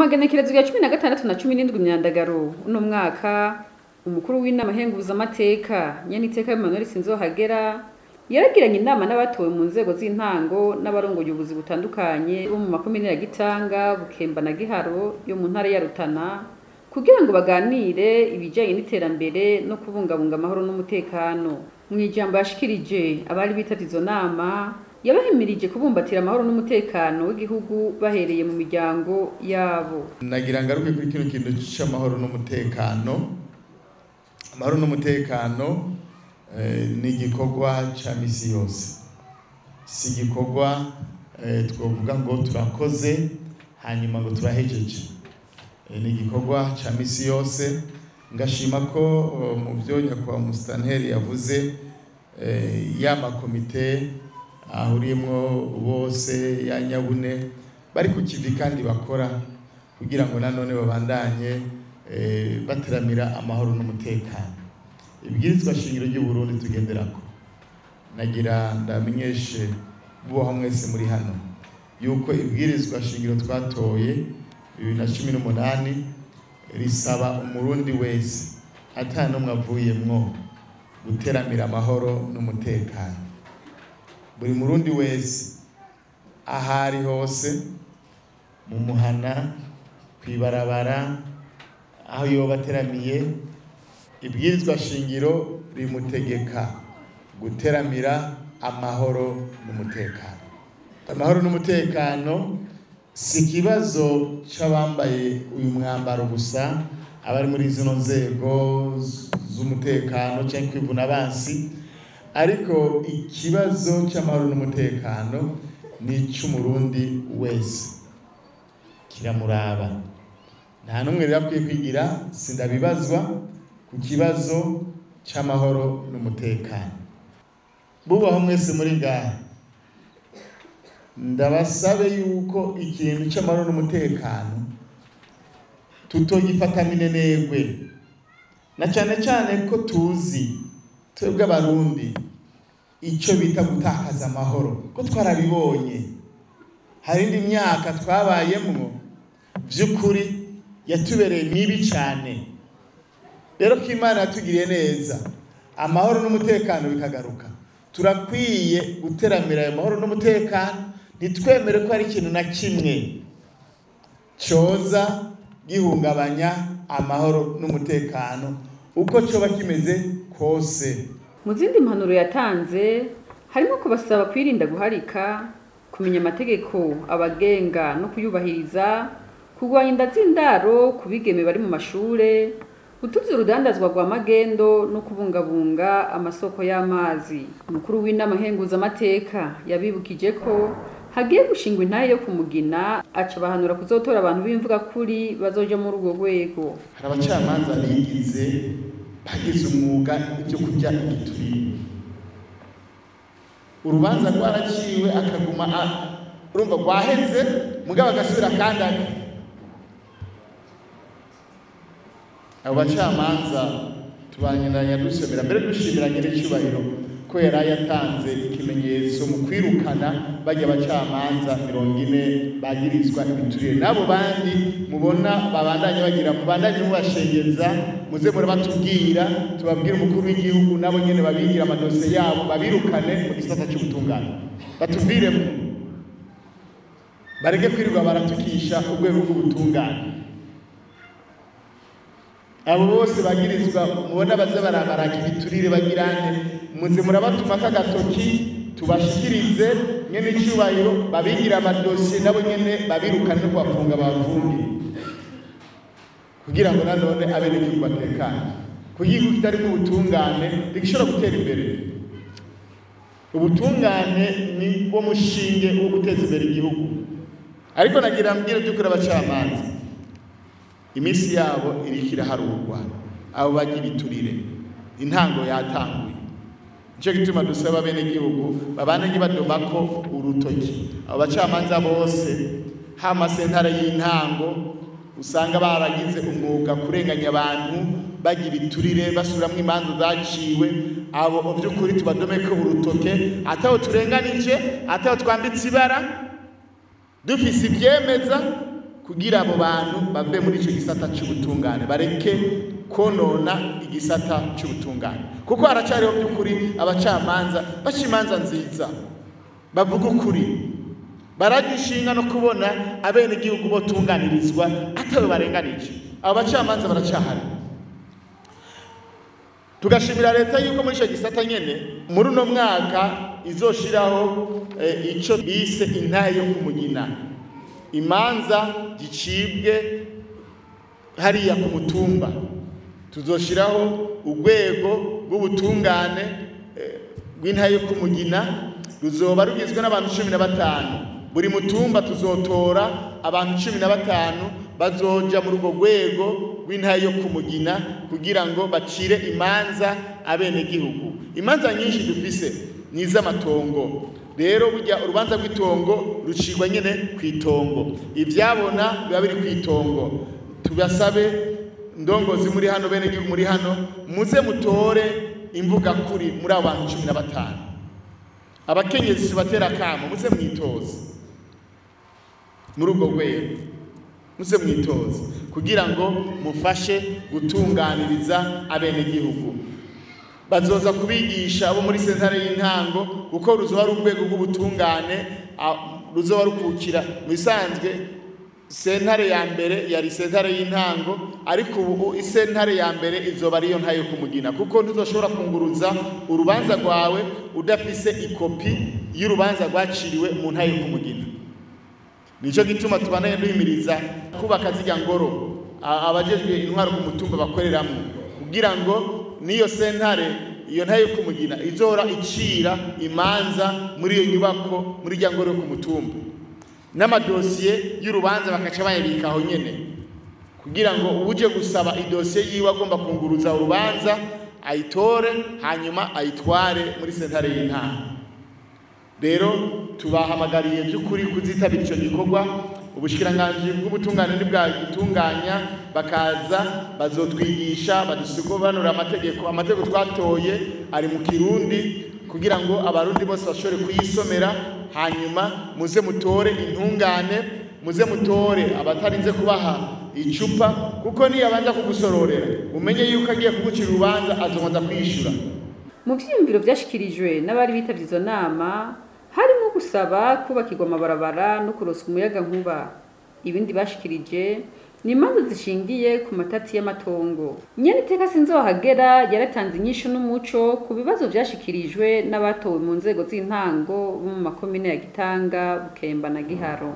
Magenekerezo ya 16 na 17 Myandagaro uno mwaka, umukuru w'inama nkenguzamateka nyeniteka Emmanuel Sinzohagera yaragiranye inama n'abatowe mu nzego z'intango n'abarongoye ubuzi butandukanye bo mu makomine ya Gitanga, Bukemba na Giharo yo mu ntara ya Rutana, kugira ngo baganire ibijanye n'iterambere no kubungabunga amahoro n'umutekano. Mu ijambo yashikirije abari bitavye izo nama, yabahimirije kubumbatira amahoro n'umutekano w'igihugu bahereye mu miryango yabo. Nagira ngaruke kuri kino kintu c'amahoro n'umutekano. Amahoro n'umutekano ni igikorwa ca misi yose, si igikorwa twovuga ngo turakoze hanyuma ngo turahejeje. Ni igikorwa ca misi yose. Ngashima ko mu byo nyakubahwa Musitanteri yavuze, ya makomite ahuriyemwo bose ya nyabune bari ku kivi kandi bakora kugira ngo nanone babandanye bateramira amahoro n'umutekano. Ibwirizwa shingiro ry'u Burundi tugenderako, nagira ndamenyeshe bubaho mwese muri hano yuko ibwirizwa shingiro twatoye 2018 risaba umurundi wese ata n'umwe avuyemwo guteramira amahoro n'umutekano. Buri murundi wese ahari hose, mu muhana, kwibarabara, aho yoba ateramiye, ibwirizwa shingiro rimutegeka guteramira amahoro n'umutekano. Amahoro n'umutekano si ikibazo c'abambaye uyu mwambaro gusa, abari muri zino nzego z'umutekano canke kwivuna abansi, ariko ikibazo c'amahoro n'umutekano ni ic'umurundi wese, kiramuraba. Nta n'umwe rero akwiye kwigira sindabibazwa ku kibazo c'amahoro n'umutekano. Bubaho mwese muri ngaha, ndabasabe yuko ikintu c'amahoro n'umutekano tutogifata minenegwe, na cane cane ko tuzi twebwe abarundi ico bita gutakaza amahoro, ko twarabibonye. Hari indi myaka twabayemwo vy'ukuri yatubereye mibi cane. Rero ko Imana yatugiriye neza, amahoro n'umutekano bikagaruka, turakwiye guteramira ayo mahoro n'umutekano. Ntitwemere ko hari ikintu na kimwe coza gihungabanya amahoro n'umutekano uko coba kimeze kose. Mu zindi mpanuro yatanze harimo kubasaba kwirinda guharika, kumenya amategeko abagenga no kuyubahiriza, kurwanya inda z'indaro ku bigeme bari mu mashure, gutuza urudandazwa rwa magendo no kubungabunga amasoko y'amazi. Umukuru w'inama nkenguzamateka yabibukije ko hagiye gushingwa intahe yo kumugina, aca bahanura kuzotora abantu b'imvuga kuri bazoja muri urwo rwego. Hari abacamanza bigize bagize umwuga ibyo kurya igiturire, urubanza rwaraciwe akaguma urumva rwaheze, mugabo agasubira kandi. Abo bacamanza tubanyiranya dusomera mbere dushimiranye n'icyubahiro ko yari yatanze ikimenyetso mu kwirukana bajya abacamanza 40 bagirizwa ibiturire. N'abo bandi mubona babandanye bagira, mubandanye mubashengeza, muze murabatubwira, tubabwire umukuru w'igihugu nabo nyene babigira amadosiye yabo, babirukane mu gisata cy'ubutungane, batubwiremo, bareke kwirirwa baratukisha urwego rw'ubutungane. Abo bose bagirizwa mubona baza barabaraka ibiturire bagirane, muze murabatuma kagatoki tubashikirize nyene icyubahiro, babigira amadosiye nabo nyene babirukane no kubafunga bafunge, kugira ngo nanone abenegihugu batekane. Kuko igihugu kitarimo ubutungane ntigishobora gutera imbere. Ubutungane ni wo mushinge wo guteza imbere igihugu. Ariko nagira mbwire by'ukuri abacamanza, iminsi yabo iriko iraharurwa, abo bagira ibiturire intango yatanguye. Nico gituma dusaba abenegihugu babandanye badomako urutoki abo bacamanza bose, hama sentare y'intango usanga baragize umwuga kurenganya abantu, bagira ibiturire, basubiramwo imanza zaciwe. Abo mu by'ukuri tubadomeko urutoke, ataho turenganije, ataho twambitse ibara, dufise ivyemeza. kugira abo bantu bave muri ico gisata c'ubutungane, bareke konona igisata c'ubutungane, kuko haracariho by'ukuri abacamanza baca imanza nziza, bavuga ukuri, baragishinga no kubona abenegihugu botunganirizwa atawe barenganije. Abo bacamanza baracahari. Tugashimira leta yuko muri ico gisata nyene muri uno mwaka izoshiraho ico bise intahe yo kumugina, imanza gicibwe hariya ku mutumba. Tuzoshiraho urwego rw'ubutungane rw'intahe yo kumugina, ruzoba rugizwe n'abantu 15. Buri mutumba tuzotora abantu 15 bazoja muri urwo rwego rw'intahe yo kumugina kugira ngo bacire imanza abenegihugu. Imanza nyinshi dufise ni iz'amatongo. Rero burya urubanza rw'itongo rucirwa nyene kw'itongo, ivyabona biba biri kw'itongo. Tubasabe ndongozi muri hano, benegihugu muri hano, muze mutore imvuga kuri muri abo bantu 15. Abakenyezi tubatera akamo, muze mwitoze muri ubwo rwego, muze mwitoze kugira ngo mufashe gutunganiriza abenegihugu. Bazoza kubigisha abo muri sentare y'intango, kuko ruzoba ari urwego rw'ubutungane ruzoba rukukira. Mu bisanzwe sentare ya mbere yari sentare y'intango, ariko ubu isentare ya mbere izoba ariyo ntahe yo kumugina, kuko ntuzoshobora kunguruza urubanza rwawe udafise ikopi y'urubanza rwaciriwe mu ntahe yo kumugina. Nico gituma tubanaye duhimiriza kubaka zirya ngoro abajejwe intwaro ku mutumba bakoreramwo, kugira ngo niyo sentare iyo ntahe yo kumugina izora icira imanza muri iyo nyubako, muri rya ngoro yo ku mutumba, n'amadosiye y'urubanza bakaca bayabika aho nyene, kugira ngo uje gusaba idosiye yiwe agomba kunguruza urubanza ayitore, hanyuma ayitware muri sentare y'intango. Rero tubahamagariye by'ukuri kuzitabira ico gikorwa. Ubushikiranganji bw'ubutungane ntibwagitunganya, bakaza bazotwigisha, badusobanurira amategeko. Amategeko twatoye ari mu Kirundi kugira ngo abarundi bose bashobore kuyisomera, hanyuma muze mutore intungane, muze mutore abatarinze kubaha icupa, kuko niyo abanza kugusororera umenye yuko agiye kugucira urubanza azobanza kwishura. Mu vyiyumviro vyashikirijwe n'abari bitavye izo nama harimo gusaba kubakirwa amabarabara no kuroswa umuyaga nkuba. Ibindi bashikirije ni imanza zishingiye ku matati y'amatongo. Nyeniteka Sinzohagera yaratanze inyishu n'umuco ku bibazo vyashikirijwe n'abatowe mu nzego z'intango bo mu makomine ya Gitanga, Bukemba na Giharo.